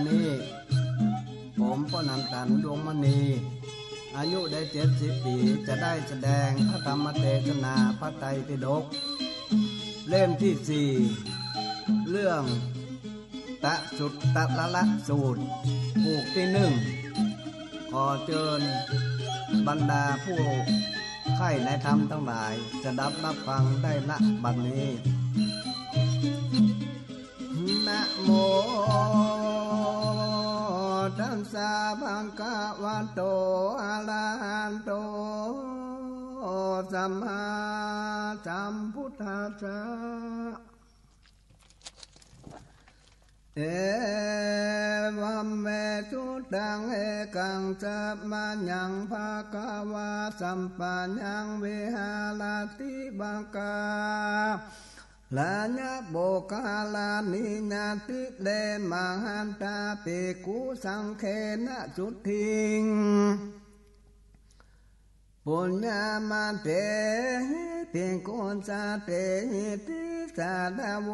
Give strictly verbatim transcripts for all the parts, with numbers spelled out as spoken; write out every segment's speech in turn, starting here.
นี้ ผมป้อนันตัน ดวงมณี อายุได้เจ็ดสิบปี๋ จะได้แสดงพระธรรมเตสนาพระไตรปิฎก เล่มตี้สี่ เรื่องตะสุตตะละละสูตร ผูกตี้นึ่ง ขอเจิญบรรดาผู้ใคร่ในธรรมตังหลาย สดับรับฟังได้ ณ บัดนี้ นะโม ตัสสะ ภะคะวะโต อะระหะโต สัมมาสัมพุทธัสสะ เอวัมเม สุตัง เอกัง สะมะยัง ภะคะวา สัปปะยัง วิหะระติ มะกา ลานะ ปุคคาลานิ ญาติเร มหันตา ภิกขุ สังเฆนะ สุทิง ปุญญามาเตหิ ภิกขุสาเตหิ ติสสะทะโว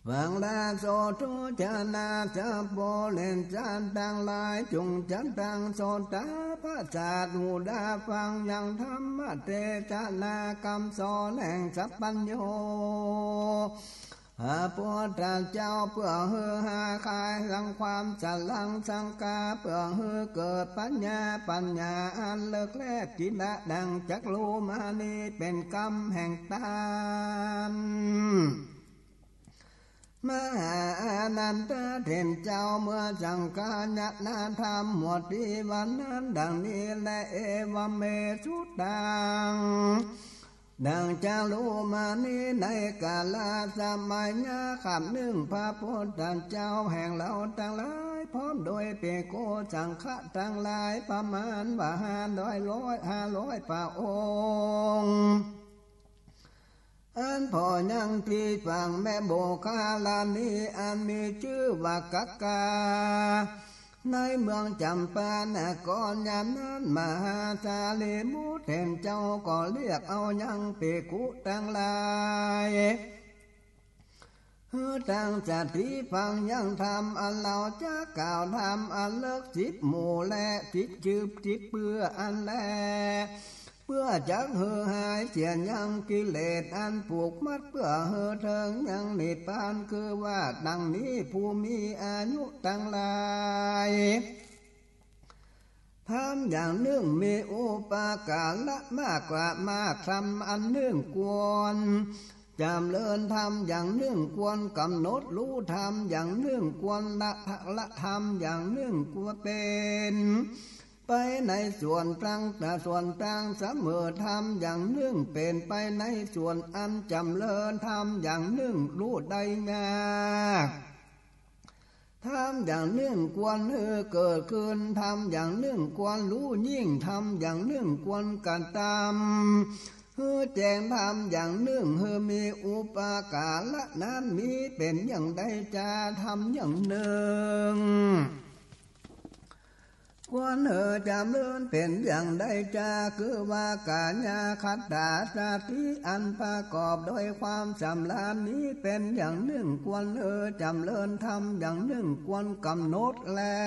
ฟังราโส ทุจนะ สัพปุริสะตังหลาย จุ่งจะตั้งโสตาประสาท หูได้ฟังยังธรรมเตสนากำสอนแห่งสัพพัญญู พระพุทธเจ้า เปื้อหื้อหาคลายสังความสลังสังกา เปื้อหื้อเกิดปัญญา ปัญญาอันเลิกแลกจิตละดังจักรูมณี เป๋นกำแห่งตาน มหาอานันทะเถรเจ้า เมื่อสังขายะนาธรรมหมดตี้วันนั้นดังนี้แล เอวัมเม สุตัง ดังจักรูมณี ในกาละสมัยะคาบนึ่ง พระพุทธเจ้าแห่งเฮาตังหลาย พร้อมโดยภิกขุสังฆะตังหลาย ประมาณว่าห้าร้อย ร้อย ห้าร้อยพระองค์ อันผ่อยังตี้ฝั่งแม่ปุคคาลานิ อันมีจื้อว่ากักกา ในเมืองจำปานคร ยามนั้นมหาสารีบุตรเถรเจ้า ก็เรียกเอายังภิกขุตังหลาย หื้อตั้งสติฟังยังธรรม อันเฮาจะกล่าวธรรมอันเลิกสิบหมู่และสิบจืบสิบเปื้ออันแล เปื้อจักหื้อหายเสียยังกิเลสอันผูกมัด เปื้อหื้อเถิงยังนิพพาน คือว่าดังนี้ ผู้มีอายุตังหลาย ธรรมอย่างนึ่งมีอุปการะมากกว่ามาก ธรรมอันนึ่งควรจำเริญ ธรรมอย่างนึ่งควรกำหนดฮู้ ธรรมอย่างนึ่งควรละ ละธรรมอย่างนึ่งควรเป๋นไปในส่วนตัง ส่วนตังเสมอ ธรรมอย่างนึ่งเป๋นไปในส่วนอันจำเริญ ธรรมอย่างนึ่งฮู้ได้ยาก ธรรมอย่างนึ่งควรหื้อเกิดขึ้น ธรรมอย่างนึ่งควรฮู้ยิ่ง ธรรมอย่างนึ่งควรกระทำหื้อแจ้ง ธรรมอย่างนึ่งหื้อมีอุปการะนั้นมีเป๋นอย่างใดจา ธรรมอย่างนึ่งควรหื้อจำเริญเป๋นอย่างใดจา คือว่ากายคตาสติอันประกอบโดยความสำราญนี้เป๋นอย่างนึ่งควรหื้อจำเริญ ธรรมอย่างนึ่งควรกำหนดและ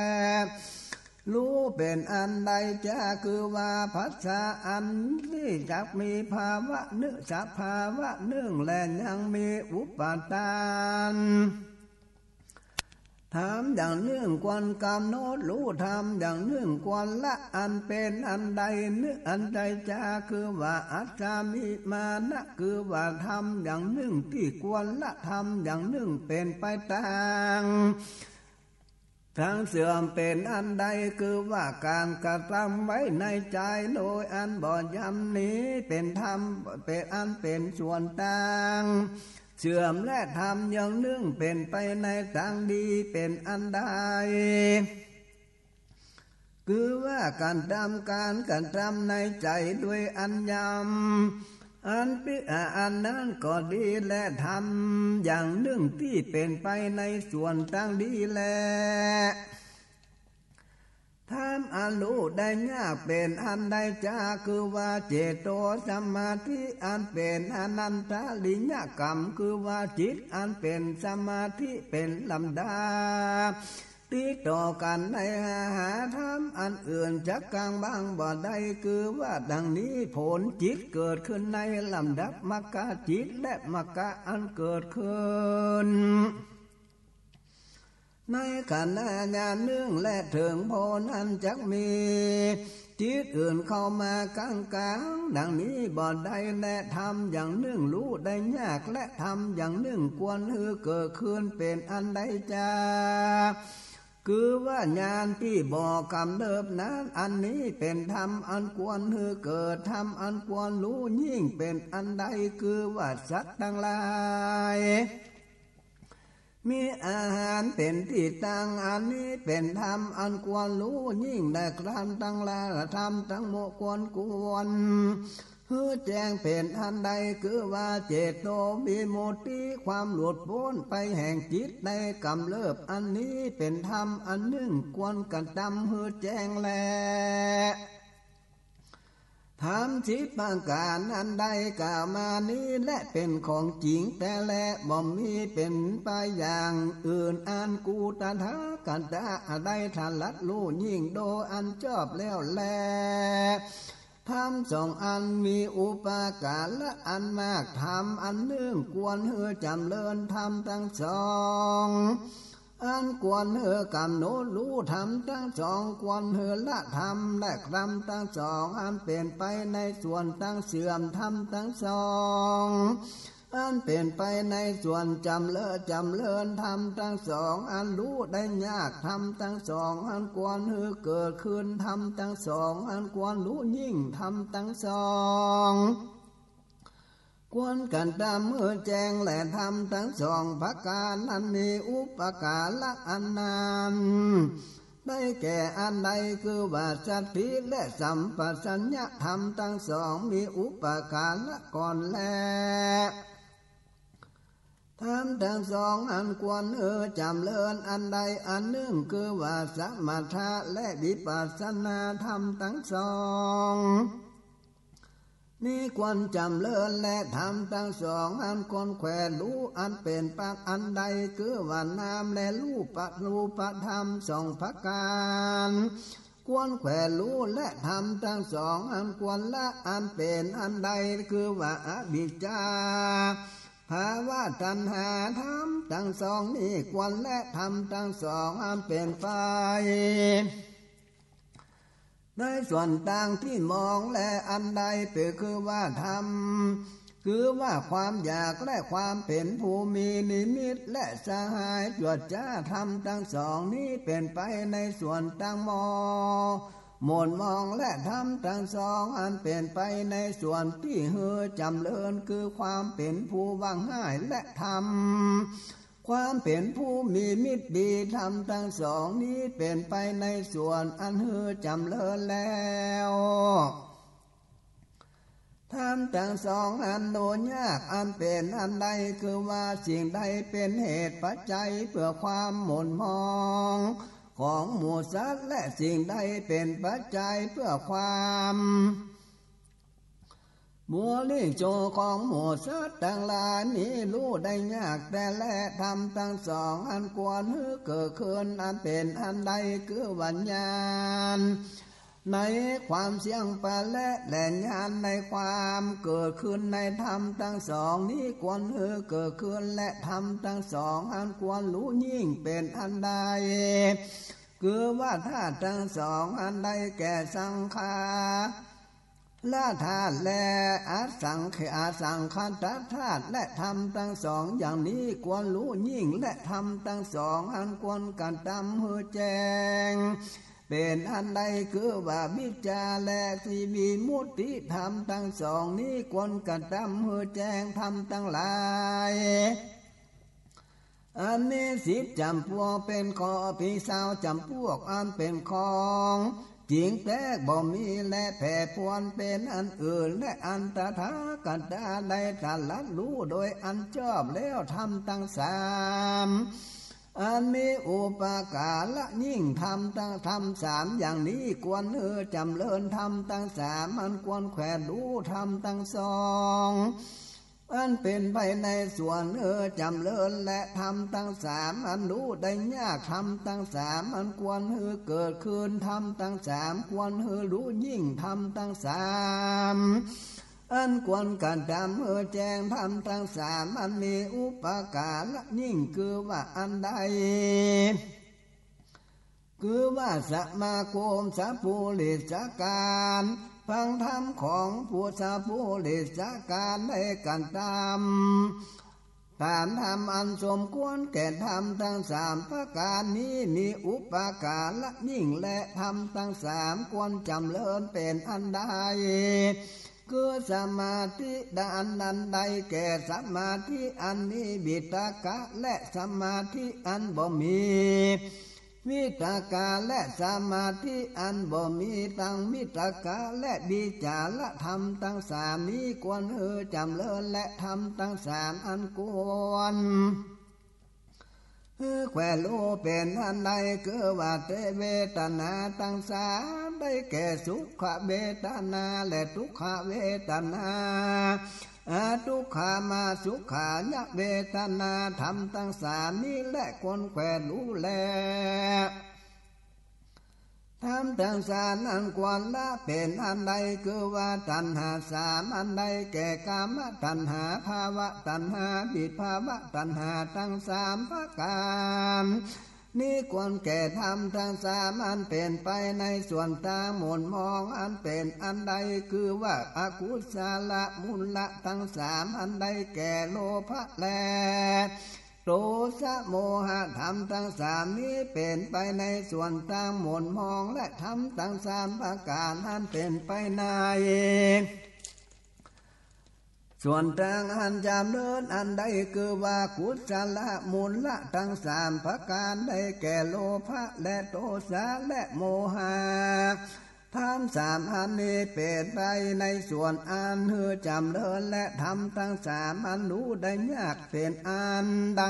ฮู้เป๋นอันใดจา คือว่าผัสสะอันนี้จักมีภาวะนึ่ง สภาวะนึ่ง และยังมีอุปาทาน ธรรมอย่างนึ่งควรกำหนดฮู้ ธรรมอย่างนึ่งควรละ อันเป๋นอันใดนึ่งอันใดจา คือว่าอัตตามิมานะ คือว่าธรรมอย่างนึ่งตี้ควรละ ธรรมอย่างนึ่งเป๋นไปตาง ตางเสื่อมเป๋นอันใด คือว่าก๋านกระทำไว้ในใจ๋โดยอันบ่ยำนี้เป๋นธรรม เป๋นอันเป๋นส่วนตางเสื่อม และธรรมอย่างนึ่งเป๋นไปในตางดีเป๋นอันใด คือว่าก๋านทำก๋านกระทำในใจ๋โดยอันยำ อันเป๋น อันนั้นก็ดี และธรรมอย่างนึ่งตี้เป๋นไปในส่วนตางดีแล ธรรมอันฮู้ได้ยากเป๋นอันใดจา คือว่าเจโตสมาธิ อันเป๋นอนันตริยกรรม คือว่าจิตอันเป๋นสมาธิเป๋นลำดับ ติดต่อกั๋นในหาธรรมอันอื่นจักกั๋งบังบ่ได้ คือว่าดังนี้ ผลจิตเกิดขึ้นในลำดับมรรคจิต และมรรคอันเกิดขึ้น ในขณะยามนึ่ง และเถิงผู้นั้นจักมีจิตอื่นเข้ามากั๋งกั๋ง ดังนี้บ่ได้ และธรรมอย่างนึ่งฮู้ได้ยาก และธรรมอย่างนึ่งควรหื้อเกิดขึ้นเป๋นอันใดจา คือว่าญาณตี้บ่กำเริบนั้น อันนี้เป๋นธรรมอันควรหื้อเกิด ธรรมอันควรฮู้ยิ่งเป๋นอันใด คือว่าสัตว์ตังหลาย มีอาหารเป๋นตี้ตั้ง อันนี้เป๋นธรรมอันควรฮู้ยิ่ง และธรรมตังหลาย ธรรมตังหมดควร ควรหื้อแจ้งเป๋นอันใด คือว่าเจโตวิมุตติ ความหลุดป๊นไปแห่งจิตในกำเริบ อันนี้เป๋นธรรมอันนึ่งควรกระตำหื้อแจ้งแล ธรรมสิบประก๋านอันได้กล่าวมานี้แล เป๋นของจริงแต๊แล บ่มีเป๋นไปอย่างอื่น อันกูตถาคตะได้ตรัสฮู้ยิ่งโดยอันชอบแล้วแล ธรรมสองอันมีอุปการะอันมาก ธรรมอันนึ่งควรหื้อจ๋ำเริญธรรมตังสอง อันควรหื้อกำหนดฮู้ธรรมตังสอง ควรหื้อละธรรม และธรรมตังสองอันเป๋นไปในส่วนตังเสื่อม ธรรมตังสองอันเป๋นไปในส่วนจ๋ำเริญ จ๋ำเริญธรรมตังสองอันฮู้ได้ยาก ธรรมตังสองอันควรหื้อเกิดขึ้น ธรรมตังสองอันควรฮู้ยิ่ง ธรรมตังสอง ควรกระตำหื้อแจ้งแล ธรรมตังสองประก๋านนั้นมีอุปการะอันนั้น ได้แก่อันใด คือว่าสติและสัมปชัญญะ ธรรมตังสองมีอุปการะก่อนแล ธรรมตังสองอันควรหื้อจ๋ำเริญอันใดอันนึ่ง คือว่าสมถะและวิปัสสนา ธรรมตังสอง นี้ควรจ๋ำเริญแล ธรรมตังสองอันควรแขวนฮู้อันเป๋นปัจจัยอันใด คือว่านามและรูปะ รูปธรรมสองประก๋าน ควรแขวนฮู้ และธรรมตังสองอันควรละอันเป๋นอันใด คือว่าอวิชชา ภวะ ตัณหา ธรรมตังสองนี้ควรละ ธรรมตังสองอันเป๋นไป ในส่วนตังตี้มองแลอันใด เป๋นคือว่าธรรม คือว่าความอยากและความเป๋นผู้มีนิมิตและสหายจวดจ๊าด ธรรมตังสองนี้เป๋นไปในส่วนตังมอง หม่นมอง และธรรมตังสองอันเป๋นไปในส่วนตี้หื้อจ๋ำเริญ คือความเป๋นผู้หวังฮ้าย และธรรม ความเป๋นผู้มีมิตรดี ธรรมตังสองนี้เป๋นไปในส่วนอันหื้อจ๋ำเริญแล้ว ธรรมตังสองอันดูยากอันเป๋นอันใด คือว่าสิ่งใดเป๋นเหตุปัจจัยเปื้อความหม่นมองของหมู่สัตว์ และสิ่งใดเป๋นปัจจัยเปื้อความ บริสุทธิ์ของหมู่สัตว์ตังหลายนี้ฮู้ได้ยากแต๊แล ธรรมตังสองอันควรหื้อเกิดขึ้นอันเป๋นอันใด คือว่าญาณในความเสี้ยงไปแล้ว และญาณในความเกิดขึ้นในธรรมตังสองนี้ควรหื้อเกิดขึ้น และธรรมตังสองอันควรฮู้ยิ่งเป๋นอันใด คือว่าธาตุตังสองอันได้แก่สังขา รธาตุและอสังขะ อสังขตธาตุ และธรรมตังสองอย่างนี้ควรฮู้ยิ่ง และธรรมตังสองอันควรกระตำหื้อแจ้งเป๋นอันใด คือว่าวิชชาและวิมุตติ ธรรมตังสองนี้ควรกระตำหื้อแจ้ง ธรรมตังหลาย อันมีสิบจ๋ำปวก เป๋นข้อพิซาวจ๋ำปวกอันเป๋นของจริงแต๊บ่มี และแผ่ผวนเป๋นอันอื่น และอันตถาคตะได้ตรัสฮู้โดยอันชอบแล้วธรรมตังสาม อันมีอุปการะยิ่ง ธรรมตัง ธรรมสามอย่างนี้ ควรหื้อจ๋ำเริญธรรมตังสาม อันควรแขวนรู้ธรรมตังสอง อันเป๋นไปในส่วนหื้อจ๋ำเริญ และธรรมตังสามอันรู้ได้ยาก ธรรมตังสามอันควรหื้อเกิดขึ้น ธรรมตังสามควรหื้อรู้ยิ่ง ธรรมตังสามอันควรกระทำหื้อแจ้ง ธรรมตังสามอันมีอุปการะยิ่ง คือว่าอันใด คือว่าสมาคมสัพปุริสการ ฟังธรรมของผู้สัพปุริสการ ได้กระทำต๋ามธรรมอันสมควรแก่ธรรมตังสามประก๋านนี้ มีอุปการะยิ่ง และธรรมตังสามควรจ๋ำเริญเป๋นอันใด คือสมาธิอันใดแก่ สมาธิอันมีวิตกะ และสมาธิอันบ่มีวิตกะ และสมาธิอันบ่มีตังวิตกะ และวิจารธรรมตังสามนี้ ควรหื้อจ๋ำเริญ และธรรมตังสามอันควร หื้อแขวนรู้เป๋นอันใด คือว่าเต เวทนาตังสามได้แก่สุขเวทนา และทุกขเวทนา อทุกขามาสุขายเวทนา ธรรมตังสามนี้แหละควรแขวนรู้แล ธรรมตังสามอันควรละเป๋นอันใด คือว่าตัณหาสามอันได้แก่ กามตัณหา ภวตัณหา วิภวตัณหาตังสามประก๋านนี้ ควรแก่ธรรมตังสามอันเป๋นไปในส่วนตางหม่นหมอง อันเป๋นอันใด คือว่าอกุศลมูลตังสามอันได้แก่โลภะและ โทสะโมหะ ธรรมตังสามนี้เป๋นไปในส่วนตางหม่นหมอง และธรรมตังสามประก๋านอันเป๋นไปในส่วนตางอันจ๋ำเริญอันใด คือว่ากุศลมูลตังสามประก๋านได้แก่โลภะและโทสะและโมหะ ธรรมสามอันนี้เป๋นไปในส่วนอันหื้อจ๋ำเริญ และธรรมตังสามอันรู้ได้ยากเป๋นอันใด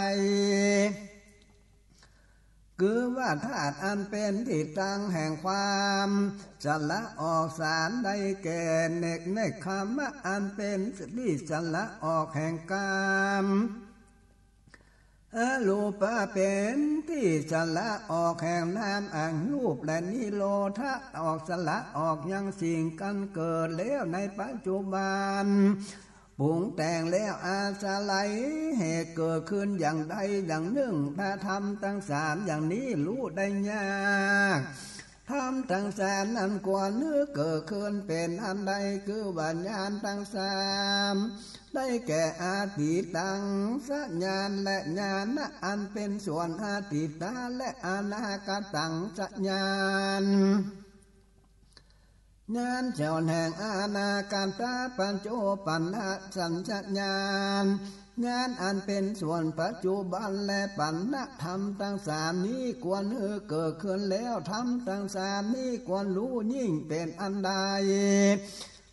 คือว่าธาตุอันเป๋นตี้ตั้งแห่งความสละออกสามได้แก่ เนก เนกขมะ อันเป๋นตี้สละออกแห่งกาม อรูปะ เป๋นตี้สละออกแห่งนาม อรูป และนิโรธะ ออกสละออกยังสิ่งอันเกิดแล้วในปัจจุบัน ปรุงแต่งแล้วอาศัยเหตุเกิดขึ้นอย่างใดอย่างนึ่ง ถ้าธรรมตังสามอย่างนี้รู้ได้ยาก ธรรมตังสามนั้นควรหื้อเกิดขึ้นเป๋นอันใด คือว่าญาณตังสามได้แก่อดีตังสญาณ และญาณอันเป๋นส่วนอดีตะ และอนาคตังสญาณ ญาณส่วนแห่งอนาคตะ ปัจจุบันนะสัญญาณ ญาณอันเป๋นส่วนปัจจุบันและปัจจุบันนะ ธรรมตังสามนี้ควรหื้อเกิดขึ้นแล้ว ธรรมตังสามนี้ควรรู้ยิ่งเป๋นอันใด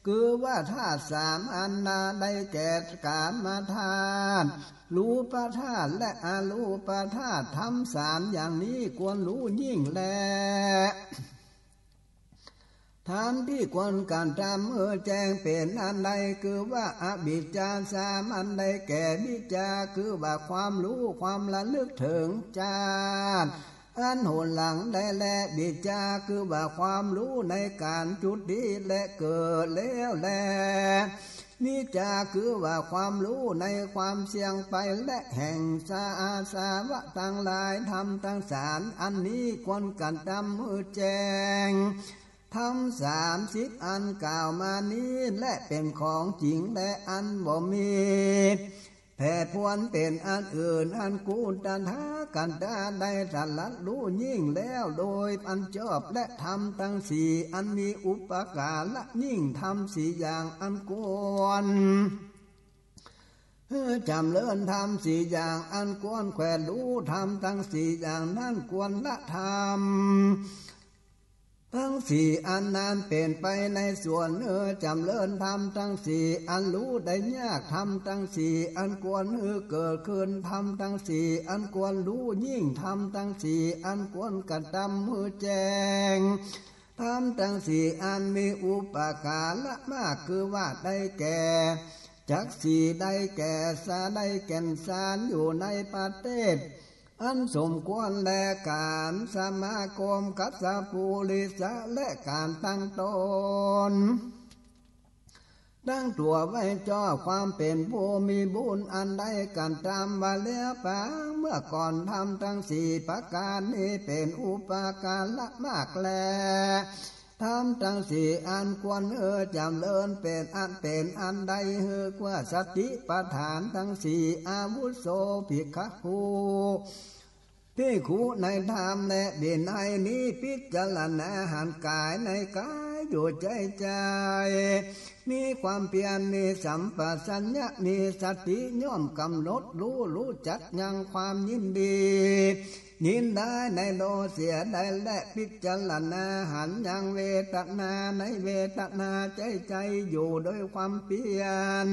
คือว่าธาตุสามอันนาได้แก่กามธาตุ รูปธาตุ และอรูปธาตุ ธรรมสามอย่างนี้ควรรู้ยิ่งแล ธรรมที่ควรกระทำหื้อแจ้งเป๋นอันใด คือว่าอวิชชาสามอันได้แก่ วิชชา คือว่าความฮู้ ความระลึกเถิงจาติอันหนหลังได้แล วิชชา คือว่าความฮู้ในก๋านจุติและเกิดแล้วแล วิชชา คือว่าความฮู้ในความเสี่ยงไปและแห่งอาสวะตังหลาย ธรรมตังสามอันนี้ควรกระทำหื้อแจ้ง ธรรมสามสิบอันกล่าวมานี้แลเป๋นของจริง และอันบ่มีแปรปรวนเป๋นอันอื่น อันกุณฑถาคตะได้ตรัสฮู้ยิ่งแล้วโดยอันชอบ และธรรมตังสี่อันมีอุปการะยิ่ง ธรรมสี่อย่างอันควรหื้อจ๋ำเริญ ธรรมสี่อย่างอันควรแขวนฮู้ ธรรมตังสี่อย่างนั้นควรละธรรม ตังสี่อันนั้นเป๋นไปในส่วนหื้อจ๋ำเริญธรรมตังสี่อันหลู่ได้ยาก ธรรมตังสี่อันควรหื้อเกิดขึ้น ธรรมตังสี่อันควรหลู่ยิ่ง ธรรมตังสี่อันควรกระตำหื้อแจ้ง ธรรมตังสี่อันมีอุปการะมาก คือว่าได้แก่ จักสี่ ได้แก่สา ได้แก่นสาร อยู่ในประเทศอันสมควรแลก๋าน สมาคมกับสัพปุริสะ และก๋านตั้งต๋น ตั้งตั๋วไว้จอบความเป๋นผู้มีบุญ อันได้กระตำไว้แล้วปางเมื่อก่อน ธรรมตังสี่ประก๋านนี้เป๋นอุปการะมากแล ธรรมตังสี่อันควรหื้อจ๋ำเริญเป๋นอัน เป๋นอันใด หื้อกว่าสติปัฏฐานตังสี่ อาวุโส ภิกขุ ภิกขุในธรรมและวินัยนี้ พิจารณาหันก๋ายในก๋ายอยู่ใจ๋ใจ๋ มีความเพียร มีสัมปชัญญะ มีสติ ย่อมกำหนดฮู้ ฮู้จักยังความยินดี ยินได้ในโลกเสียได้ และพิจารณาหันยังเวทนาในเวทนาใจ๋ใจ๋อยู่โดยความเพียร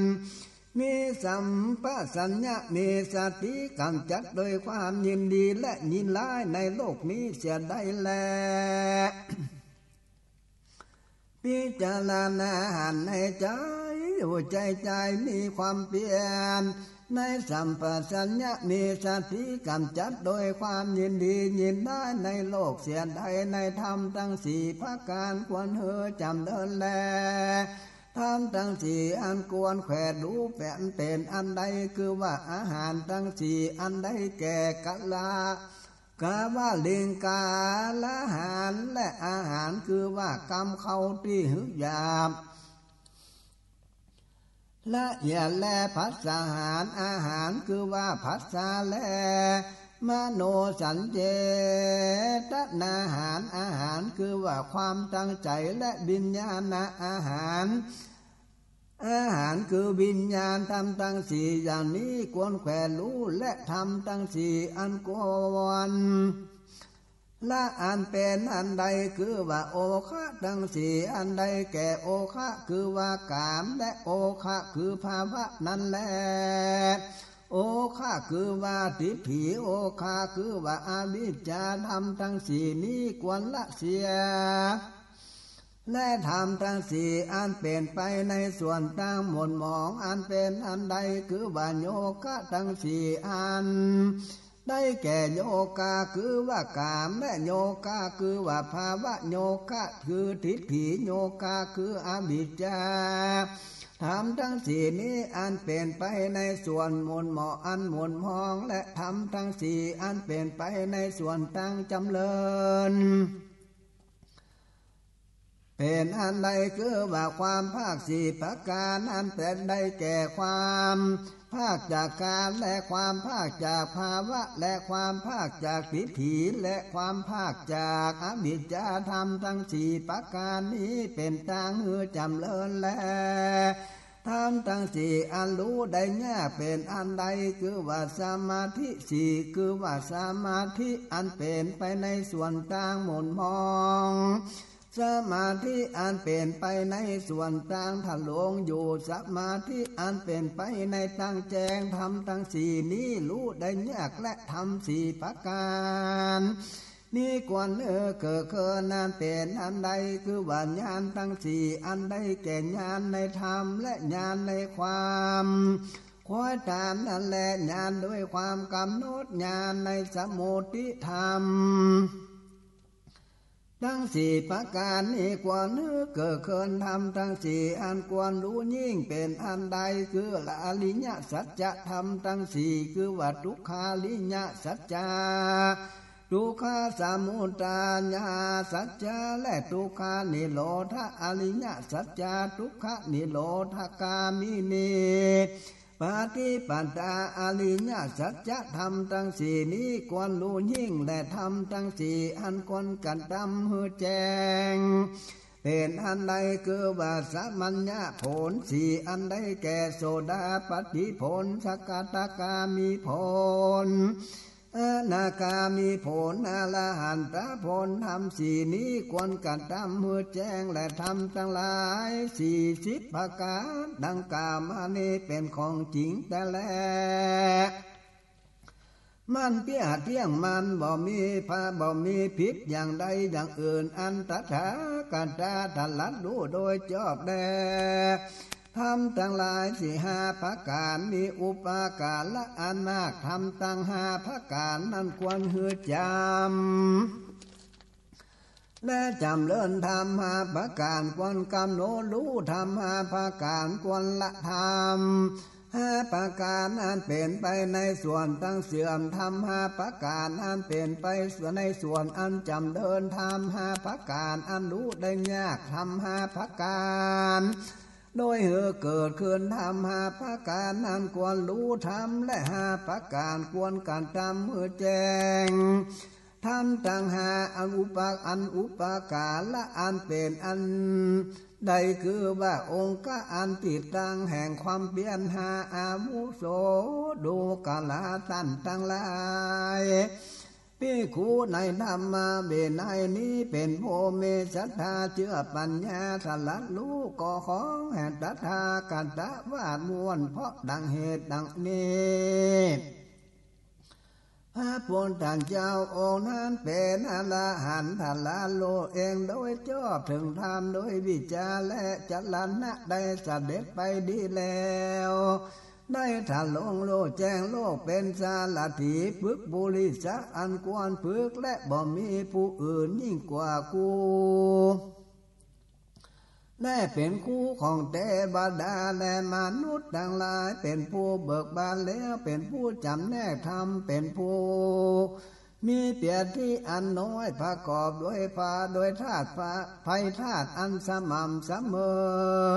มีสัมปชัญญะ มีสติ ก๋ำจัดโดยความยินดี และยินร้ายในโลกนี้เสียได้แล พิจารณาหันในใจ๋อยู่ใจ๋ใจ๋ มีความเพียร ในสัมปชัญญะ มีสติ ก๋ำจัดโดยความยินดี ยินร้ายในโลกเสียได้ ในธรรมตังสี่ประก๋านควรหื้อจ๋ำเริญแล ธรรมตังสี่อันควรแขวนรู้แป๋นเป๋นอันใด คือว่าอาหารตังสี่อันได้แก่กะละ กะวะลิงกาละหาร และอาหารคือว่ากำเข้าตี้หื้อหยาบ ละเอียด และผัสสะหาร อาหารคือว่าผัสสะ และมโนสัญเจตนาหาร อาหารคือว่าความตั้งใจ๋ และวิญญาณอาหาร อาหารคือวิญญาณ ธรรมตังสี่อย่างนี้ควรแขวนรู้ และธรรมตังสี่อันควรละอันเป๋นอันใด คือว่าโอฆะตังสี่อันได้แก่ โอฆะคือว่ากาม และโอฆะคือภวะนั้นแล โอฆะคือว่าทิฏฐิ โอฆะคือว่าอวิชชา ธรรมตังสี่นี้ควรละเสีย และธรรมตังสี่อันเป๋นไปในส่วนตางหม่นหมองอันเป๋นอันใด คือว่าโยคะตังสี่อัน ได้แก่โยคะคือว่ากาม และโยคะคือว่าภวะ โยคะคือทิฏฐิ โยคะคืออวิชชา ธรรมตังสี่นี้อันเป๋นไปในส่วนหม่นหมองอันหม่นหมอง และธรรมตังสี่อันเป๋นไปในส่วนตางจ๋ำเริญ เป๋นอันใด คือว่าความภาคสี่ประก๋านอันเป๋นได้แก่ความภาคจากกาม และความภาคจากภวะ และความภาคจากทิฏฐิ และความภาคจากอวิชชา ธรรมตังสี่ประก๋านนี้เป๋นตางหื้อจ๋ำเริญแล ธรรมตังสี่อันฮู้ได้ยากเป๋นอันใด คือว่าสมาธิสี่ คือว่าสมาธิอันเป๋นไปในส่วนตางหม่นหมอง สมาธิอันเป๋นไปในส่วนตางทะลวงอยู่ สมาธิอันเป๋นไปในตางแจ้ง ธรรมตังสี่นี้ฮู้ได้ยาก และธรรมสี่ประก๋าน นี้ควรหื้อเกิดขึ้นอันเป๋นอันใด คือว่าญาณตังสี่อันได้แก่ญาณในธรรม และญาณในความคล้อยต๋ามนั้นแล ญาณโดยความกำหนด ญาณในสมมุติธรรม ตังสี่ประก๋านนี้ควรหื้อเกิดขึ้น ธรรมตังสี่อันควรฮู้ยิ่งเป๋นอันใด คืออริยสัจจะธรรมตังสี่ คือว่าทุกขาริยสัจจะ ทุกขสมุทัยสัจจะ และทุกขนิโรธอริยสัจจะ ทุกขนิโรธคามินีปฏิปทาอริยสัจจะ ธรรมตังสี่นี้ควรฮู้ยิ่ง และธรรมตังสี่อันควรกระทำหื้อแจ้ง เป๋นอันใด คือว่าสมัญญผลสี่อันได้แก่ โสดาปัตติผล สกทาคามิผล อนาคามีผล อรหันตผล ธรรมสี่นี้ควรกระทำหื้อแจ้งแล ธรรมตังหลายสี่สิบประก๋านดังกล่าวมานี้เป๋นของจริงแต๊แล มันเปี้ยเตี้ยง มันบ่มีผะ บ่มีผิดอย่างใดอย่างอื่น อันตถาคตะตรัสฮู้โดยจอบแล ธรรมตังหลายสี่ห้าประก๋าน มีอุปการะอันมาก ธรรมตังห้าประก๋านนั้นควรหื้อจ๋ำ และจ๋ำเริญธรรมห้าประก๋าน ควรกำหนดฮู้ธรรมห้าประก๋าน ควรละธรรมห้าประก๋านอันเป๋นไปในส่วนตังเสื่อม ธรรมห้าประก๋านอันเป๋นไปในส่วนอันจ๋ำเริญ ธรรมห้าประก๋านอันฮู้ได้ยาก ธรรมห้าประก๋านโดยหื้อเกิดขึ้น ธรรมห้าประก๋านอันควรฮู้ธรรม และห้าประก๋านควรกระทำหื้อแจ้ง ธรรมตังห้าอันอุปะ อันอุปการะอันเป๋นอันใด คือว่าองค์กะอันตี้ตั้งแห่งความเปียรห้า อาวุโส ดูกราต้านตังหลาย ภิกขุในธรรมวินัยนี้เป๋นผู้มีศรัทธาเจื้อปัญญา ตรัสฮู้ก็ของแห่งตถาคตะวาดม่วน เพราะดังเหตุดังนี้ พระพุทธเจ้าองค์นั้นเป๋นอรหันต์ ตรัสฮู้เองโดยจอบเถิงธรรมโดยวิชชา และจรณะได้เสด็จไปดีแล้ว ได้ตรัสฮู้แจ้งโลก เป๋นสารถีฝึกปุริสะอันควรฝึก และบ่มีผู้อื่นยิ่งกว่ากู และเป๋นครูของเตวดาและมนุษย์ตังหลาย เป๋นผู้เบิกบานแล้ว เป๋นผู้จ๋ำแนกธรรม เป๋นผู้มีเปียรติอันน้อย ประกอบด้วยพา ด้วยธาตุพา ไฟธาตุอันสม่ำเสมอ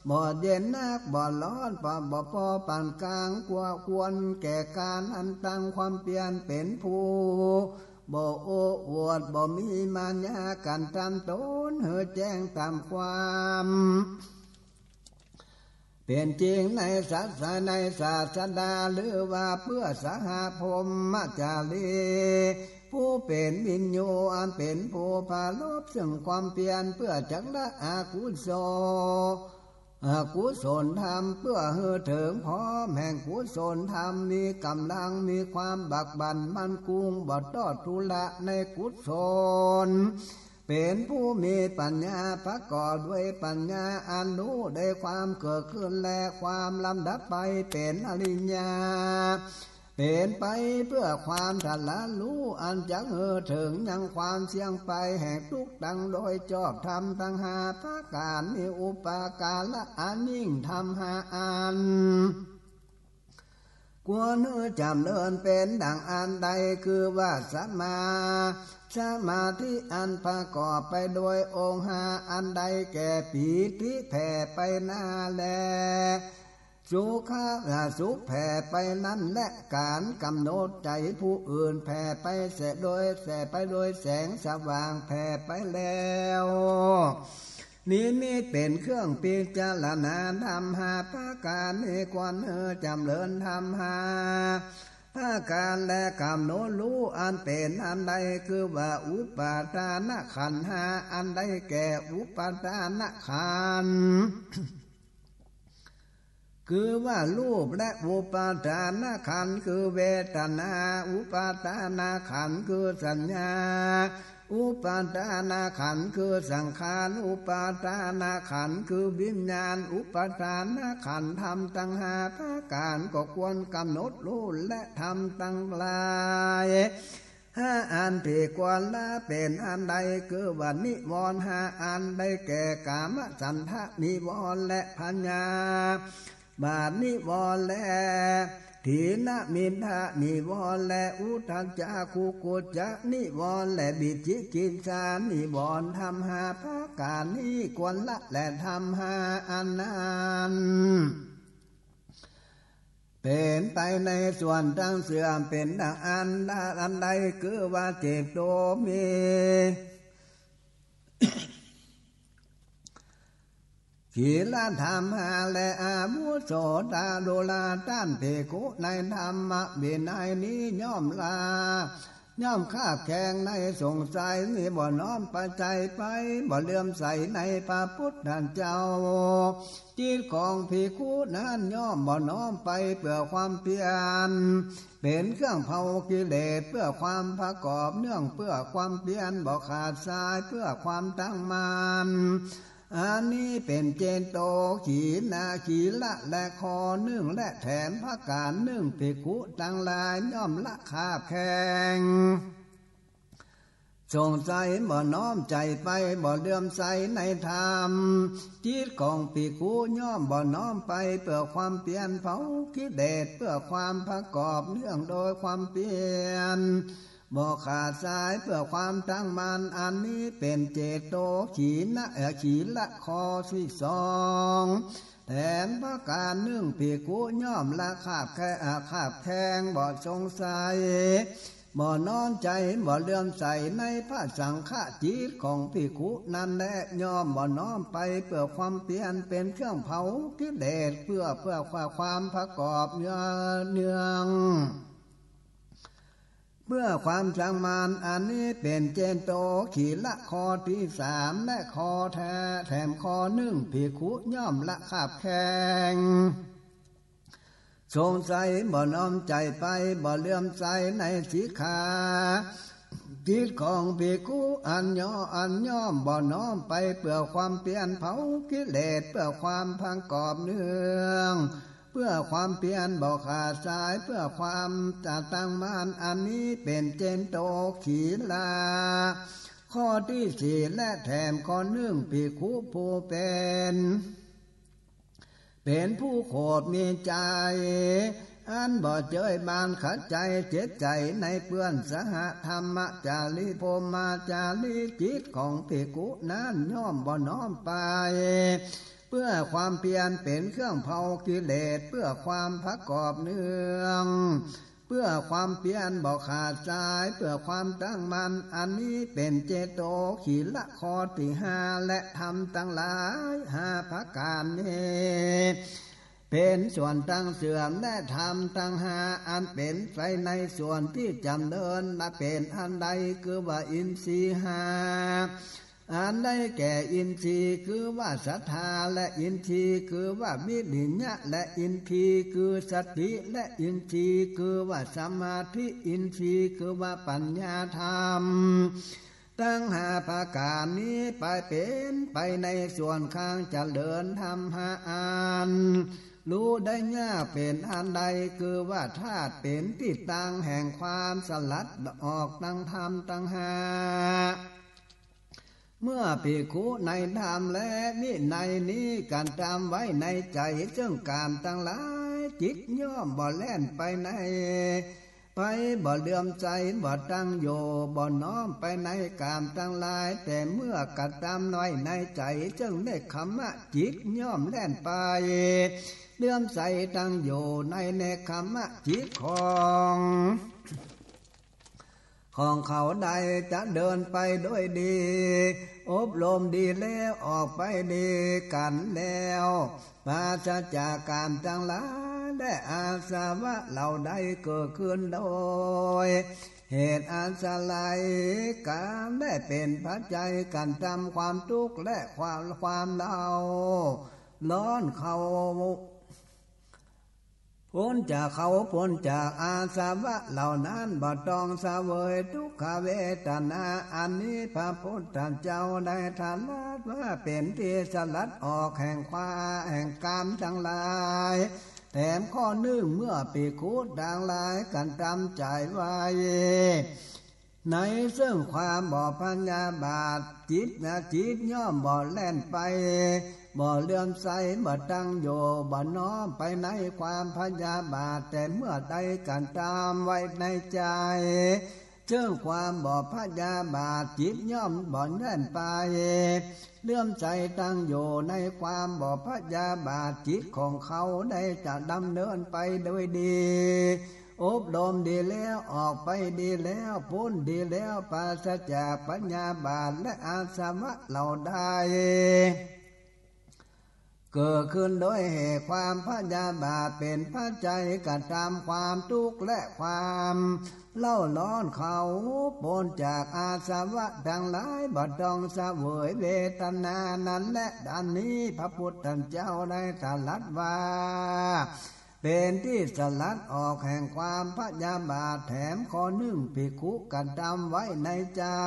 บ่เย็นนัก บ่ฮ้อน บ่ บ่ปอปานก๋าง ควร ควรแก่ก๋านอันตั้งความเปียร เป๋นผู้ บ่โอ้อวด บ่มีมายากั๋นตำต๋นหื้อแจ้งต๋ามความเป๋นจริงในศาส ในศาสดา หรือว่าเปื้อสหพรหมจารี ผู้เป๋นวิญญู อันเป๋นผู้ปรารภซึ่งความเปียร เปื้อจักละอกุศล อกุศลธรรม เปื้อหื้อเถิงพร้อมแห่งกุศลธรรม มีก๋ำลัง มีความบักบั่นมั่นกุ้ง บ่ตอดทุระในกุศล เป๋นผู้มีปัญญา ประกอบด้วยปัญญาอันฮู้ได้ความเกิดขึ้นและความลำดับไป เป๋นอริยะ เป๋นไปเปื้อความตรัสฮู้ อันจักหื้อเถิงยังความเสี้ยงไปแห่งตุ๊กข์ตังโดยจอบ ธรรมตังห้าประก๋าน มีอุปการะอันยิ่ง ธรรมห้าอันควรหื้อจ๋ำเริญเป๋นดังอันใด คือว่าสมา สมาธิอันประกอบไปโดยองค์ห้าอันใดแก่ ปีติแผ่ไปหน้าแล สุขะ สุขแผ่ไปนั้น และก๋านก๋ำหนดใจ๋ผู้อื่นแผ่ไปแส โดยแส ไปโดยแสงสว่างแผ่ไปแล้ว นิมิตเป๋นเครื่องพิจารณา ธรรมห้าประก๋านนี้ควรหื้อจ๋ำเริญ ธรรมห้าประก๋าน และก๋ำหนดฮู้อันเป๋นอันใด คือว่าอุปาทานขันธ์ห้าอันใดแก่ อุปาทานขันธ์ คือว่ารูป และอุปาทานขันธ์ คือเวทนา อุปาทานขันธ์ คือสัญญา อุปาทานขันธ์ คือสังขาร อุปาทานขันธ์ คือวิญญาณ อุปาทานขันธ์ ธรรมตังห้าประก๋านก็ควรก๋ำหนดฮู้ และธรรมตังหลาย ห้าอันตี้ควรละเป๋นอันใด คือว่านิวรณ์ห้าอันได้แก่ กามฉันทะนิวรณ์ และพยาบาทนิวรณ์ และถีนมิทธะนิวรณ์ และอุทธัจจะกุกุจจะนิวรณ์ และวิจิกิจฉานิวรณ์ ธรรมห้าประก๋านนี้ควรละแล ธรรมห้าอันนั้น เป๋นไปในส่วนตังเสื่อม เป๋นดังอัน อันใด คือว่าเจโตมี เจ ขีลธรรมห้า และอาวุโส ตาลุลา ต้านภิกขุในธรรมวินัยนี้ย่อมละ ย่อมคาบแคลงในสงสัย นี่บ่น้อมไปใจ๋ไป บ่เลื่อมใสในพระพุทธเจ้า จิตของภิกขุนั้นย่อมบ่น้อมไปเปื้อความเพียร เป๋นเครื่องเผากิเลส เปื้อความประกอบเนื่อง เปื้อความเพียรบ่ขาดสาย เปื้อความตั้งมั่น อันนี้เป๋นเจโตขีณะ ขีละและข้อนึ่ง และแถมประก๋านนึ่ง ภิกขุตังหลายย่อมละคาบแคลง สงสัยบ่น้อมใจ๋ไป บ่เลื่อมใสในธรรม จิตของภิกขุย่อมบ่น้อมไปเปื้อความเพียรเผากิเลส เปื้อความประกอบเนื่องโดยความเพียร บ่ขาดสาย เปื้อความตั้งมั่น อันนี้เป๋นเจโตขีณะ เอ่อ ขีละข้อตี้สอง แถมประก๋านนึ่ง ภิกขุย่อมละคาบแคลง อ่า คาบแคลง บ่สงสัย บ่น้อมใจ๋ บ่เลื่อมใสในพระสังฆะ จิตของภิกขุนั้นแล ย่อมบ่น้อมไปเปื้อความเพียร เป๋นเครื่องเผากิเลส เปื้อ เปื้อความประกอบเนื่อง เปื้อความตั้งมั่น อันนี้เป๋นเจโตขีละข้อตี้สาม และข้อแถ แถมข้อนึ่ง ภิกขุย่อมละคาบแคลง สงสัยบ่น้อมใจ๋ไป บ่เลื่อมใสในสิกขา จิตของภิกขุอันย่อ อันย่อมบ่น้อมไปเปื้อความเพียรเผากิเลส เปื้อความประกอบเนื่อง เปื้อความเพียรบ่ขาดสาย เปื้อความจะตั้งมั่น อันนี้เป๋นเจโตขีละข้อตี้สี่ และแถมข้อนึ่ง ภิกขุผู้เป๋น เป๋นผู้โขดมีใจ๋ อันบ่เจยบานขัดใจ๋ เจ็ดใจ๋ในเปื้อนสหธรรมจารี พรหมจารี จิตของภิกขุนั้นย่อมบ่น้อมไป เปื้อความเพียรเป๋นเครื่องเผากิเลส เปื้อความประกอบเนื่อง เปื้อความเพียรบ่ขาดสาย เปื้อความตั้งมั่น อันนี้เป๋นเจโตขีละข้อตี้ห้า และธรรมตังหลายห้าประก๋านนี้ เป๋นส่วนตังเสื่อม และธรรมตังห้าอันเป๋นไปในส่วนตี้จ๋ำเริญ และเป๋นอันใดคือว่าอินทรีย์ห้า อันได้แก่อินทรีย์คือว่าศรัทธา และอินทรีย์คือว่าวิริยะ และอินทรีย์คือสติ และอินทรีย์คือว่าสมาธิ อินทรีย์คือว่าปัญญาธรรม ตังห้าประก๋านนี้ไปเป๋นไปในส่วนข้างเจริญธรรมห้าอัน ฮู้ได้ยากเป๋นอันใด คือว่าธาตุเป๋นตี้ตั้งแห่งความสลัดออกตังธรรมตังห้า เมื่อภิกขุในธรรมและวินัยนี้กระทำไว้ในใจ๋ ซึ่งกามตังหลาย จิตย่อมบ่แล่นไปใน ไป บ่เลื่อมใส บ่ตั้งอยู่ บ่น้อมไปในกามตังหลาย แต่เมื่อกระทำไว้ในใจ๋ ซึ่งเนกขัมมะ จิตย่อมแล่นไป เลื่อมใสตั้งอยู่ในเนกขัมมะ จิตของ ของเขาได้จะเดินไปด้วยดี อบรมดีแล้วออกไปดีกั๋นแล้ว ปราศจากกามตังหลาย และอาสวะเหล่าใดเกิดขึ้นโดย เหตุอาศัยกาม และเป๋นปัจจัยกระทำความทุกข์และความ ความเร่าร้อนเขา ป๊นจากเขา ป๊นจากอาสวะเหล่านั้น บ่ต้องเสวยทุกขเวทนา อันนี้พระพุทธเจ้าได้ตรัสว่าเป๋นตี้สลัดออกแห่งความ แห่งกามตังหลาย แถมข้อนึ่ง เมื่อภิกขุตังหลายกระทำใจ๋ไว้ ในซึ่งความบ่พยาบาท จิตนะ จิตย่อมบ่แล่นไป บ่เลื่อมใส บ่ตั้งอยู่ บ่น้อมไปในความพยาบาท แต่เมื่อได้กระทำไว้ในใจ๋ ซึ่งความบ่พยาบาท จิตย่อมบ่แล่นไป เลื่อมใสตั้งอยู่ในความบ่พยาบาท จิตของเขาได้จะดำเนินไปโดยดี อบรมดีแล้ว ออกไปดีแล้ว ป๊นดีแล้ว ปราศจากพยาบาท และอาสวะเหล่าใด เกิดขึ้นโดยเหตุความพยาบาท เป๋นปัจจัยกระตำความตุ๊กข์และความเร่าร้อน เขาป๊นจากอาสวะตังหลาย บ่ต้องเสวยเวทนานั้นแล อันนี้พระปุทธเจ้าได้ตรัสว่า เป๋นตี้สลัดออกแห่งความพยาบาท แถมข้อนึ่งภิกขุกระตำไว้ในใจ๋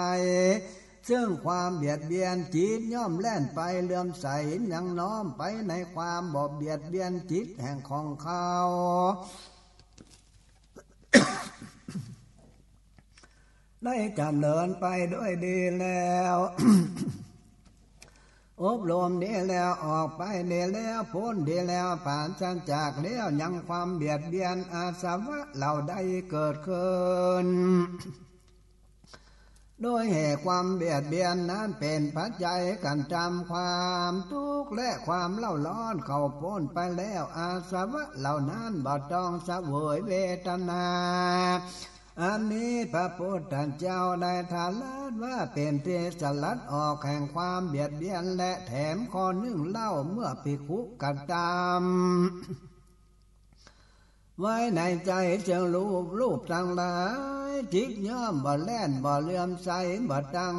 เซิ่งความเบียดเบียน จิตย่อมแล่นไปเลื่อมใส ยังน้อมไปในความบ่เบียดเบียนจิตแห่งของเขา ได้จ๋ำเริญไปด้วยดีแล้ว อบรมดีแล้ว ออกไปดีแล้ว ป๊นดีแล้ว ปราศจากแล้ว ยังความเบียดเบียนอาสวะเหล่าใดเกิดขึ้น โดยเหตุความเบียดเบียนนั้นเป๋นปัจจัยกระตำความตุ๊กข์และความเร่าร้อน เขาป๊นไปแล้ว อาสวะเหล่านั้นบ่ต้องเสวยเวทนา อันนี้พระปุทธเจ้าได้ตรัสว่าเป๋นตี้สลัดออกแห่งความเบียดเบียน และแถมข้อนึ่งเล่า เมื่อภิกขุกระตำ ไว้ในใจ๋เซิ่งรูป รูปตังหลาย จิตย่อมบ่แล่น บ่เลื่อมใส บ่ตั้ง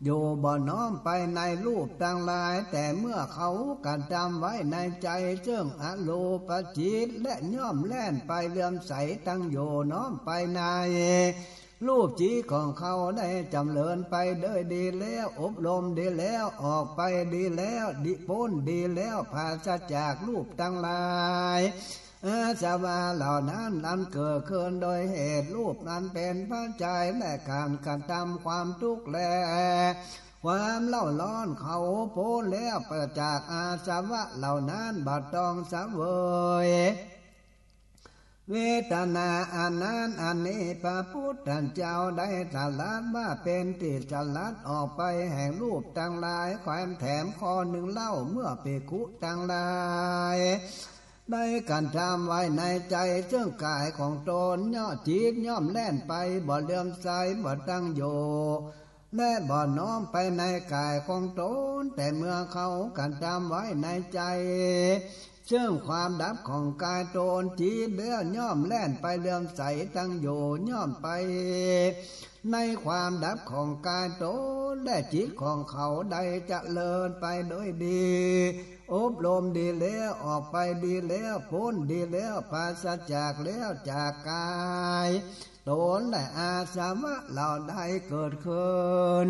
อยู่ บ่น้อมไปในรูปตังหลาย แต่เมื่อเขากระตำไว้ในใจ๋เซิ่งอรูปจิต และย่อมแล่นไปเลื่อมใส ตั้งอยู่ น้อมไปใน รูปจิตของเขาได้จ๋ำเริญไปด้วยดีแล้ว อบรมดีแล้ว ออกไปดีแล้ว ดีป๊นดีแล้ว ปราศจากรูปตังหลาย อาสวะเหล่านั้นอันเกิดขึ้นโดยเหตุรูปนั้นเป๋นปัจจัย และก๋านกระตำความตุ๊กข์และความเร่าร้อน เขาป๊นแล้วไปจากอาสวะเหล่านั้น บ่ต้องเสวย เวทนาอันนั้น อันนี้พระปุทธเจ้าได้ตรัสว่าเป๋นตี้สลัดออกไปแห่งรูปตังหลาย ความแถมข้อนึ่งเล่า เมื่อภิกขุตังหลาย ได้กระตำไว้ในใจ๋เซิ่งก๋ายของตน ย่อมจิตย่อมแล่นไป บ่เลื่อมใส บ่ตั้งอยู่ และบ่น้อมไปในก๋ายของตน แต่เมื่อเขากระตำไว้ในใจ๋เซิ่งความดับของก๋ายตน จิตแล้วย่อมแล่นไปเลื่อมใส ตั้งอยู่ ย่อมไปในความดับของก๋ายตน และจิตของเขาได้เจริญไปโดยดี อบรมดีแล้ว ออกไปดีแล้ว ป๊นดีแล้ว ปราศจากแล้วจากก๋าย ตนและอาสวะเหล่าใดเกิดขึ้น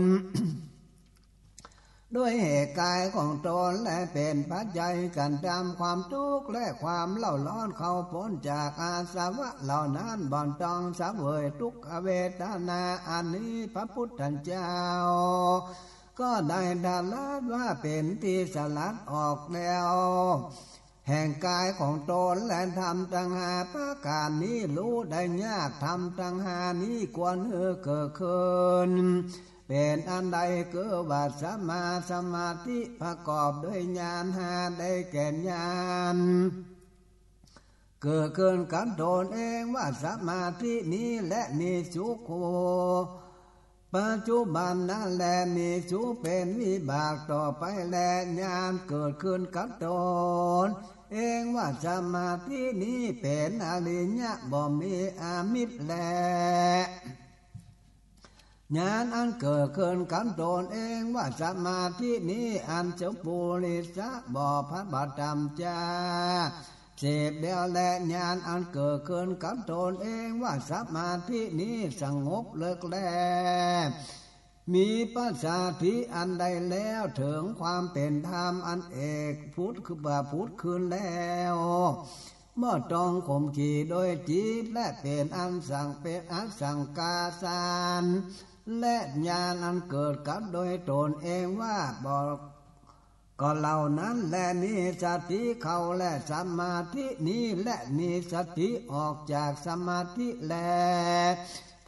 ด้วยเหตุก๋ายของตน และเป๋นปัจจัยกระตำความตุ๊กข์และความเร่าร้อน เขาป๊นจากอาสวะเหล่านั้น บ่ต้องเสวยทุกขเวทนา อันนี้พระปุทธเจ้า ก็ได้ตรัสว่าเป๋นตี้สลัดออกแล้ว แห่งก๋ายของตน และธรรมตังห้าประก๋านนี้ ฮู้ได้ยาก ธรรมตังห้านี้ควรหื้อเกิดขึ้น เป๋นอันใด คือว่าสัมมาสมาธิประกอบด้วยญาณห้า ได้แก่ญาณ เกิดขึ้นกับตนเองว่าสมาธินี้แลมีสุข ปัจจุบันนั้นแล มีสุขเป๋นวิบากต่อไปแล ญาณเกิดขึ้นกับตนเองว่าสมาธินี้เป๋นอริยะ บ่มีอามิสแล ญาณอันเกิดขึ้นกับตนเองว่าสมาธินี้ อันเจ้าปุริสะบ่ปฏิบัติต๋ามจา เสพแล้วแล ญาณอันเกิดขึ้นกับตนเองว่าสมาธินี้สงบเลิศแล มีปัสสัทธิอันใดแล้ว เถิงความเป๋นธรรมอันเอกผุดคือบ่าผุดคืนแล้ว บ่ต้องข่มขีดโดยจิต และเป๋นอันสัง เป๋นอสังขาร และญาณอันเกิดกับโดยตนเองว่าบ่ ก็เหล่านั้นแล มีสติเข้าแลสมาธินี้ และมีสติออกจากสมาธิแล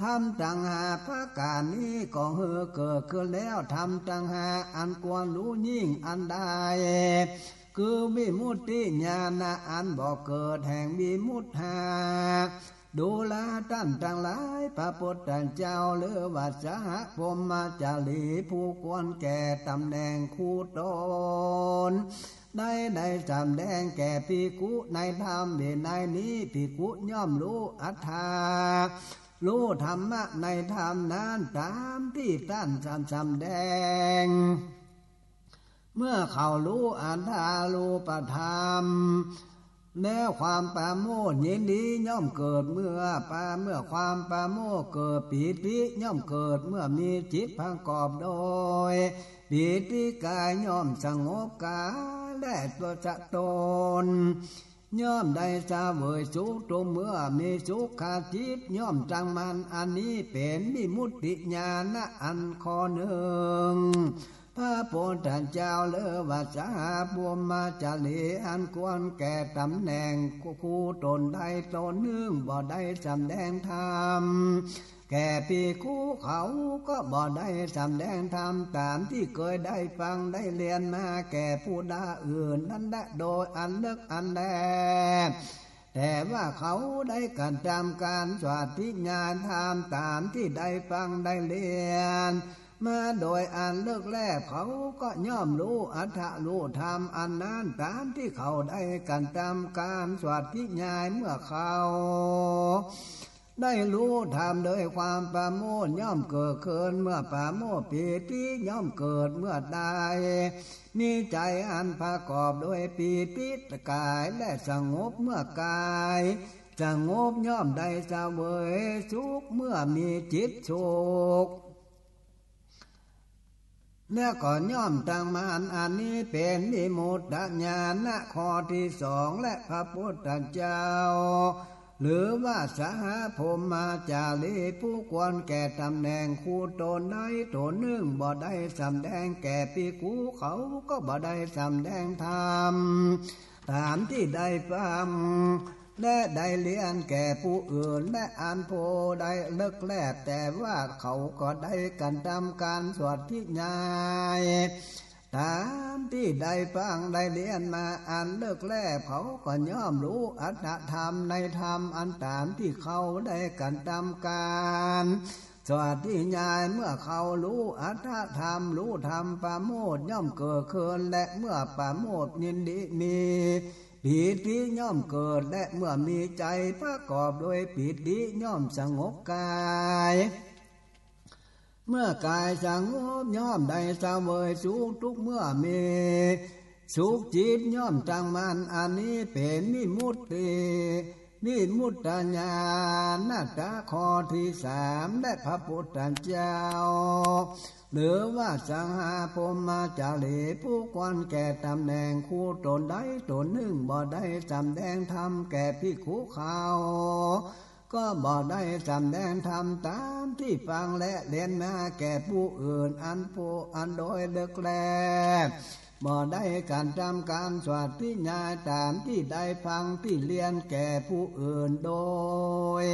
ธรรมตังห้าประก๋านนี้ก็หื้อเกิดขึ้นแล้ว ธรรมตังห้าอันควรฮู้ยิ่งอันใด คือวิมุตติญาณะอันบ่เกิดแห่งวิมุตติห้า ดูราต้านตังหลาย พระปุทธเจ้าหรือว่าสหพรหมจารีผู้ควรแก่ต๋ำแหน่งคู่ตน ได้ ได้สำแดงแก่ภิกขุในธรรมวินัยนี้ ภิกขุย่อมฮู้อัตถะ ฮู้ธรรมะในธรรมนั้น ต๋ามตี้ต้านสำ สำแดง เมื่อเขาฮู้อัตถะฮู้ปธรรม แล้วความปราโมทย์ยินดีย่อมเกิด เมื่อปรา เมื่อความปราโมทย์เกิด ปีติย่อมเกิด เมื่อมีจิตประกอบโดยปีติ ก๋ายย่อมสงบ ก๋ายและตัวต๋น ย่อมได้เสวยสุข ทุกเมื่อมีสุขจิต ย่อมตั้งมั่น อันนี้เป๋นวิมุตติญาณอันข้อนึ่ง พระพุทธเจ้า หรือว่าสหพรหมจารี อันควรแก่ต๋ำแหน่ง คู่ต๋นใดต๋นนึ่ง บ่ได้สำแดงธรรม แก่ภิกขุเขา ก็บ่ได้สำแดงธรรม ต๋ามตี้เกยได้ฟังได้เฮียนมาแก่ผู้อื่นนั้นแล โดยอันเลิกอันแล แต่ว่าเขาได้กระทำก๋านสาธยายธรรม ต๋ามตี้ได้ฟังได้เฮียนมาโดยอันเลิกแล เขาก็ย่อมฮู้อัตถะฮู้ธรรมอันนั้น ต๋ามตี้เขาได้กระทำก๋านสาธยาย เมื่อเขา ได้ฮู้ธรรมโดยความปราโมทย์ย่อมเกิดขึ้น เมื่อปราโมทย์ปีติย่อมเกิด เมื่อใดมีใจ๋อันประกอบโดยปีติ ก๋ายและสงบ เมื่อก๋ายสงบย่อมได้เสวยสุข เมื่อมีจิตสุข แล้วก็ย่อมตั้งมั่น อันนี้เป๋นวิมุตติญาณข้อตี้สอง และพระพุทธเจ้า หรือว่าสหพรหมจารี ผู้ควรแก่ต๋ำแหน่ง คู่ต๋นใดต๋นนึ่ง บ่ได้สำแดงแก่ภิกขุเขา ก็บ่ได้สำแดงธรรม ต๋ามตี้ได้ฟัง และได้เฮียนแก่ผู้อื่น และอันผู้ได้เลิกแล แต่ว่าเขาก็ได้กระทำก๋านสาธยาย ต๋ามตี้ได้ฟังได้เฮียนมาอันเลิกแล เขาก็ย่อมฮู้อัตถะธรรมในธรรมอันต๋ามตี้เขาได้กระทำก๋านสาธยาย เมื่อเขาฮู้อัตถะธรรม ฮู้ธรรมปราโมทย์ย่อมเกิดขึ้น และเมื่อปราโมทย์ยินดีมี ปีติย่อมเกิด และเมื่อมีใจ๋ประกอบโดยปีติย่อมสงบก๋าย เมื่อก๋ายสงบย่อมได้เสวยสุข ทุกเมื่อมีสุขจิตย่อมตั้งมั่น อันนี้เป๋นวิมุตติ วิมุตติญาณข้อตี้สาม และพระพุทธเจ้า หรือว่าสหพรหมจารี ผู้ควรแก่ต๋ำแหน่ง คู่ต๋นใดต๋นนึ่ง บ่ได้สำแดงธรรมแก่ภิกขุเขา ก็บ่ได้สำแดงธรรมต๋ามตี้ฟังและเฮียนมาแก่ผู้อื่น อันผู้อันโดยเลิกแล บ่ได้กระทำก๋านสาธยายต๋ามตี้ได้ฟังตี้เฮียนแก่ผู้อื่นโดย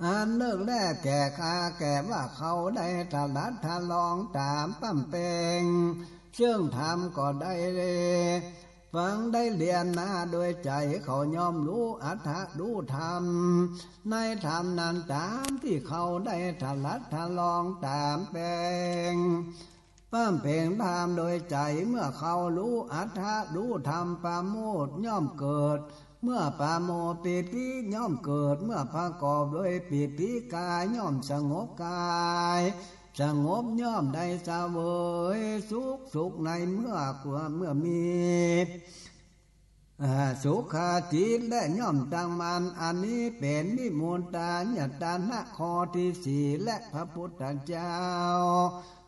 อันเลิกแลแก่ข้า แก่ว่าเขาได้ทะลัดทะลองต๋ามบำเพ็งซึ่งธรรมก็ได้ฟังได้เฮียนมาโดยใจ๋ เขาย่อมฮู้อัตถะฮู้ธรรมในธรรมนั้นต๋ามตี้เขาได้ทะลัดทะลองต๋ามเพ็ง บำเพ็งธรรมโดยใจ๋ เมื่อเขาฮู้อัตถะฮู้ธรรมปราโมทย์ย่อมเกิด เมื่อปราโมทย์ปีติย่อมเกิด เมื่อประกอบโดยปีติก๋ายย่อมสงบก๋าย สงบย่อมได้เสวยสุข สุขในเมื่อ เมื่อมี อ่า สุขจิตและย่อมตั้งมั่น อันนี้เป๋นวิมุตติญาณข้อตี้สี่ และพระพุทธเจ้า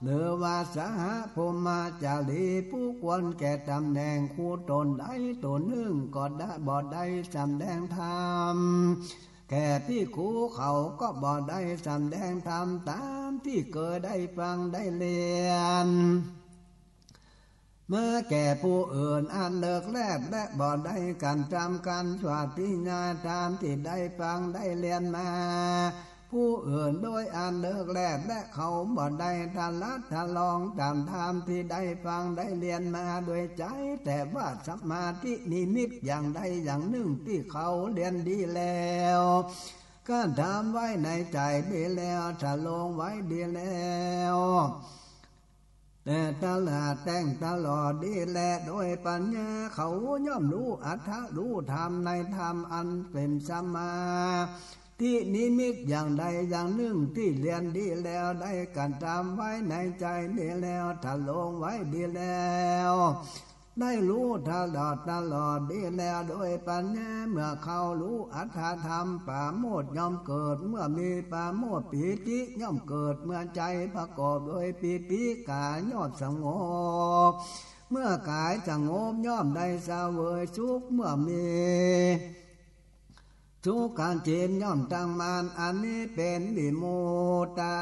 หรือว่าสหพรหมจารี ผู้ควรแก่ต๋ำแหน่ง คู่ต๋นใดต๋นนึ่ง ก็ได้ บ่ได้สำแดงธรรม แก่ภิกขุเขา ก็บ่ได้สำแดงธรรมต๋ามตี้เกยได้ฟังได้เฮียน มาแก่ผู้อื่นอันเลิกแล และบ่ได้กระทำก๋านสาธยายธรรมตี้ได้ฟังได้เฮียนมา ผู้อื่นโดยอันเลิกแล และเขาบ่ได้ทะลัดทะลองต๋ามธรรมตี้ได้ฟังได้เฮียนมาโดยใจ๋ แต่ว่าสมาธินิมิตอย่างใดอย่างนึ่งตี้เขาเฮียนดีแล้ว กระทำไว้ในใจ๋ดีแล้ว ทะลองไว้ดีแล้ว แต่ตลาดแจ้งตลอดดีแล โดยปัญญาเขาย่อมฮู้อัตถะฮู้ธรรมในธรรมอันเป๋นสมาธินิมิตอย่างใดอย่างนึ่งตี้เรียนดีแล้ว ได้กระทำไว้ในใจ๋ดีแล้ว ทรงไว้ดีแล้ว ได้ฮู้ตลอดตลอดดีแล้ว โดยปัญญาเมื่อเขาฮู้อัตถะธรรม ปราโมทย์ย่อมเกิดเมื่อมีปราโมทย์ ปีติย่อมเกิดเมื่อใจ๋ประกอบโดยปีติ ก๋ายย่อมสงบ เมื่อก๋ายสงบย่อมได้เสวยสุข เมื่อมีสุขจิตย่อมตั้งมั่น อันนี้เป๋นวิมุตตา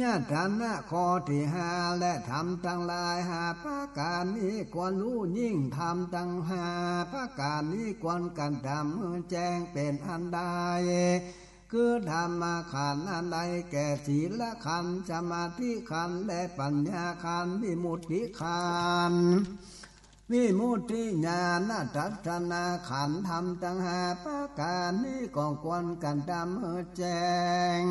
ญาตนะข้อตี้ห้า และธรรมตังหลายห้าประก๋านนี้ควรฮู้ยิ่ง ธรรมตังห้าประก๋านนี้ควรกระทำหื้อแจ้งเป๋นอันใด คือธรรมขันธ์อันใดแก่ ศีลขันธ์ สมาธิขันธ์ และปัญญาขันธ์ วิมุตติขันธ์ วิมุตติญาณทัศนขันธ์ ธรรมตังห้าประก๋านนี้ก็ควรกระทำหื้อแจ้ง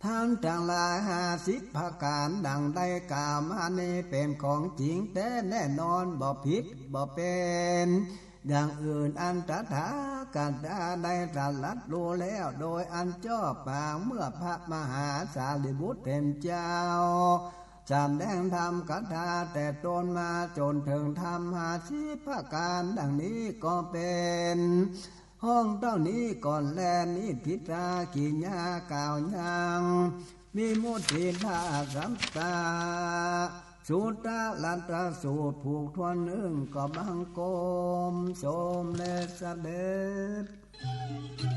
ธรรมตังหลายห้าสิบประก๋านดังได้กล่าวมานี้เป๋นของจริงแต๊แน่นอน บ่ผิดบ่เป๋นอย่างอื่น อันตถาคตะได้ตรัสฮู้แล้ว โดยอันชอบปางเมื่อพระมหาสารีบุตรเถรเจ้า สำแดงธรรมคาถาแต่ต้นมาจ๋นเถิงธรรมห้าสิบประก๋านดังนี้ก็เป๋นห้องเต้านี้ก่อนแล นิฏฐิตากิริยากล่าวยัง วิมุตติตาสัมปา สุตตรัตตสูตรผูกถ้วนนึ่ง ก็บังคมสมเร็จเสด็จ